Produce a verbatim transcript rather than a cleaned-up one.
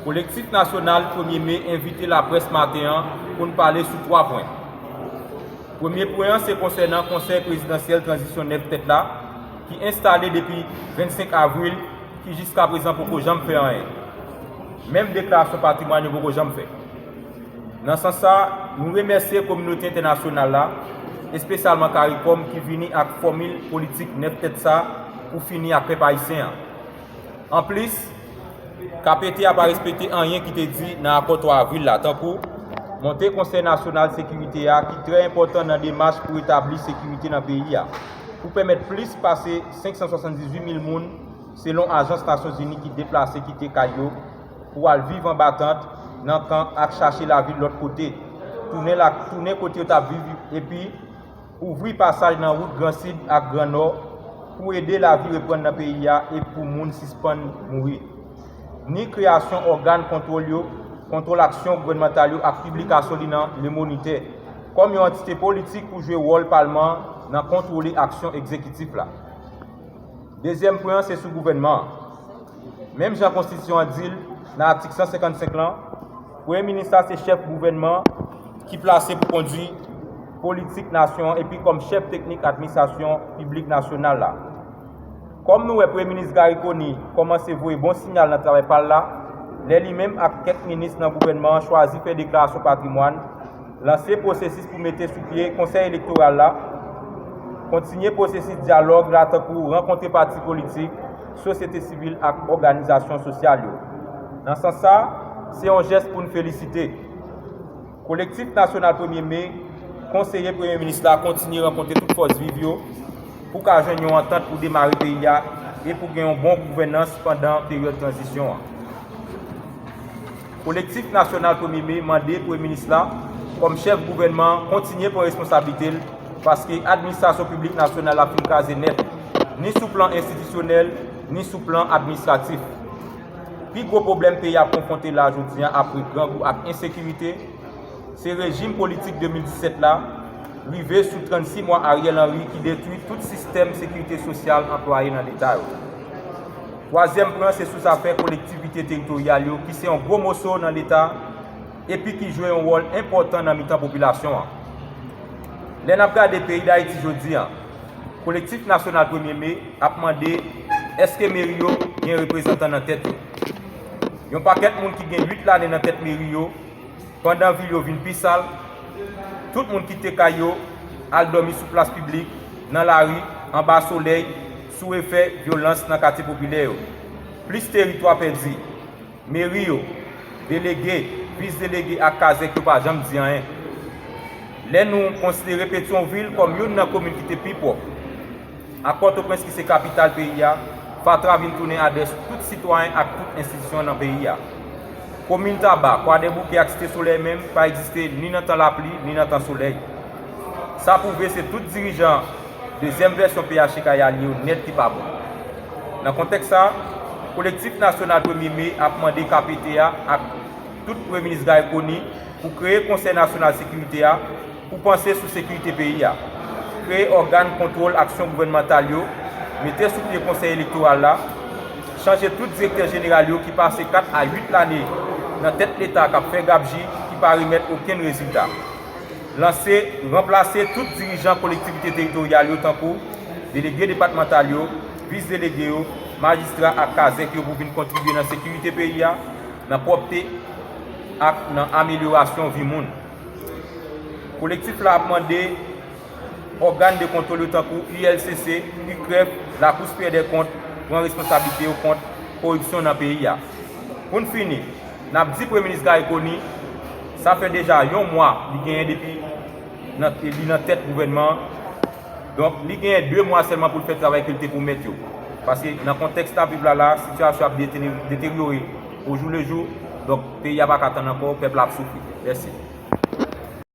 Kolektif Nasyonal Premye Me envite laprès maten an pou n pale sou twa pwen. Premye pwen an se konsènan Konsèy Prezidansyèl Tranzisyon Nèf Tèt la, ki enstale depi vennsenk avril, ki jiskaprezan poko janm fè anyen. Menm deklarasyon patrimwàn yo poko janm fè. Nan sans sa, nou remèsye kominote entènasyonal la, espesyalman CARICOM, ki vini ak fòmil politik nèf tèt sa pou fini ak pèp ayisyen an. Anplis, K P T a pa respekte anyen ki te di nan akò twa avril la, tankou monte Konsèy Nasyonal Sekirite a, ki trè enpòtan nan demach pou retabli sekirite nan peyi a, pou pèmèt plis pase senk san swasanndizuit mil moun, selon Ajans Nasyonzini, ki deplase kite kay yo pou al viv anba tant, nan kan, ak chache lavi lòt kote, tounen la, tounen kote yo t ap viv, epi ouvri pasaj nan wout Gran Sid ak Gran Nò pou ede lavi reprann nan peyi a e pou moun sispann mouri. Ni kreyasyon ògàn kontwòl yo, kontwòl aksyon gouvènmantal yo ak piblikasyon li nan Le Moniteur, kòm yon antite politik pou jwe wòl palman an nan kontwole aksyon egzekitif la. Dezyèm pwen an se sou gouvènman an. Menm jan konstitisyon an di l nan atik san senkannsenk lan, Premye Minis la se chèf gouvènman ki plase pou kondui politik nasyon an epi kòm chèf teknik administrasyon piblik nasyonal la. Kòm nou wè Premye Minis Garry Conille kòmanse voye bon siyal nan travay pa l la, lè li menm ak kèk minis nan gouvènman an chwazi fè deklarasyon patrimwàn, lanse pwosesis pou mete sou pye Konsèy Elektoral la, kontinye pwosesis dyalòg la, tankou rankontre pati politik, sosyete sivil ak òganizasyon sosyal yo. Nan sans sa, se yon jès pou n felisite. Kolektif Nasyonal Premye Me konseye Premye Minis la kontinye rankontre tout fòs viv yo pou ka jwenn yon antant pou demare peyi a e pou gen yon bon gouvènans pandan peryòd tranzisyon an. Kolektif Nasyonal Premye Me mande Premye Minis la, kòm chèf gouvènman an, kontinye pran responsablite l, paske administrasyon piblik nasyonal la fin kraze nèt, ni sou plan enstitisyonèl, ni sou plan administratif. Pi gwo pwoblèm peyi a ap konfwonte la jodi a, apre grangou ak ensekirite, se rejim politik de mil disèt la, rive sou trannsis mwa Ariel Henry, ki detwi tout sistèm sekirite sosyal anplwaye nan Leta yo. Twazyèm pwen an se sou zafè kolektivite teritoryal yo, ki se yon gwo moso nan Leta epi ki jwe yon wòl enpòtan nan mitan popilasyon an. Lè n ap gade peyi Dayiti jodi a, Kolektif Nasyonal Premye Me ap mande, èske meri yo gen reprezantan nan tèt yo? Yon pakèt moun ki gen uit lane nan tèt meri yo, pandan vil yo vin pi sal, tout moun kite kay yo, al dòmi sou plas piblik, nan lari, anba solèy, sou efè vyolans nan katye popilè yo. Plis teritwa pèdi. Meri yo, delege, vis delege ak kazèk yo pa janm di anyen. Lè nou konsidere Petyonvil kòm youn nan komin ki te pi pòv, ak Pòtoprens ki se kapital peyi a, fatra vin tounen adrès tout sitwayen ak tout enstitisyon nan peyi a. Komin Taba, Kwadèboukè ak Site Solèy menm pa egziste ni nan tan lapli, ni nan tan solèy. Sa pwouve se tout dirijan dezyèm vèsyon P H T K e alye yo nèt ki pa bon. Nan kontèks sa, Kolektif Nasyonal Premye Me ap mande K P T a ak tout Premye Minis Garry Conille pou kreye Konsèy Nasyonal Sekirite a pou panse sou sekirite peyi a, kreye ògàn kontwòl aksyon gouvènmantal yo, mete sou pye Konsèy Elektoral la, chanje tout direktè jeneral yo ki pase kat a uit lane nan tèt Leta k ap fè gabji, ki pa remèt okenn rezilta. Lanse, ranplase tout dirijan kolektivite teritoryal yo tankou delege depatmantal yo, vis delege yo, majistra ak kazèk yo pou vin kontribye nan sekirite peyi a, nan pwòpte ak nan amelyorasyon vi moun. Kolektif la ap mande ògàn de kontwòl yo tankou U L C C, U C R E F, Lakou Siperyè dè Kont pran responsablite yo kont koripsyon nan peyi a. Pou n fini, n ap di Premye Minis Garry Conille, sa fè deja yon mwa li genyen depi nan, li nan tèt gouvènman an. Donk, li genyen de mwa sèlman pou l fè travay ke l te pwomèt yo. Paske nan kontèks n ap viv la la, sitiyasyon ap detene-, deteryore au jour le jour. Donk, peyi a pa ka tann ankò, pèp la ap soufri. Mèsi.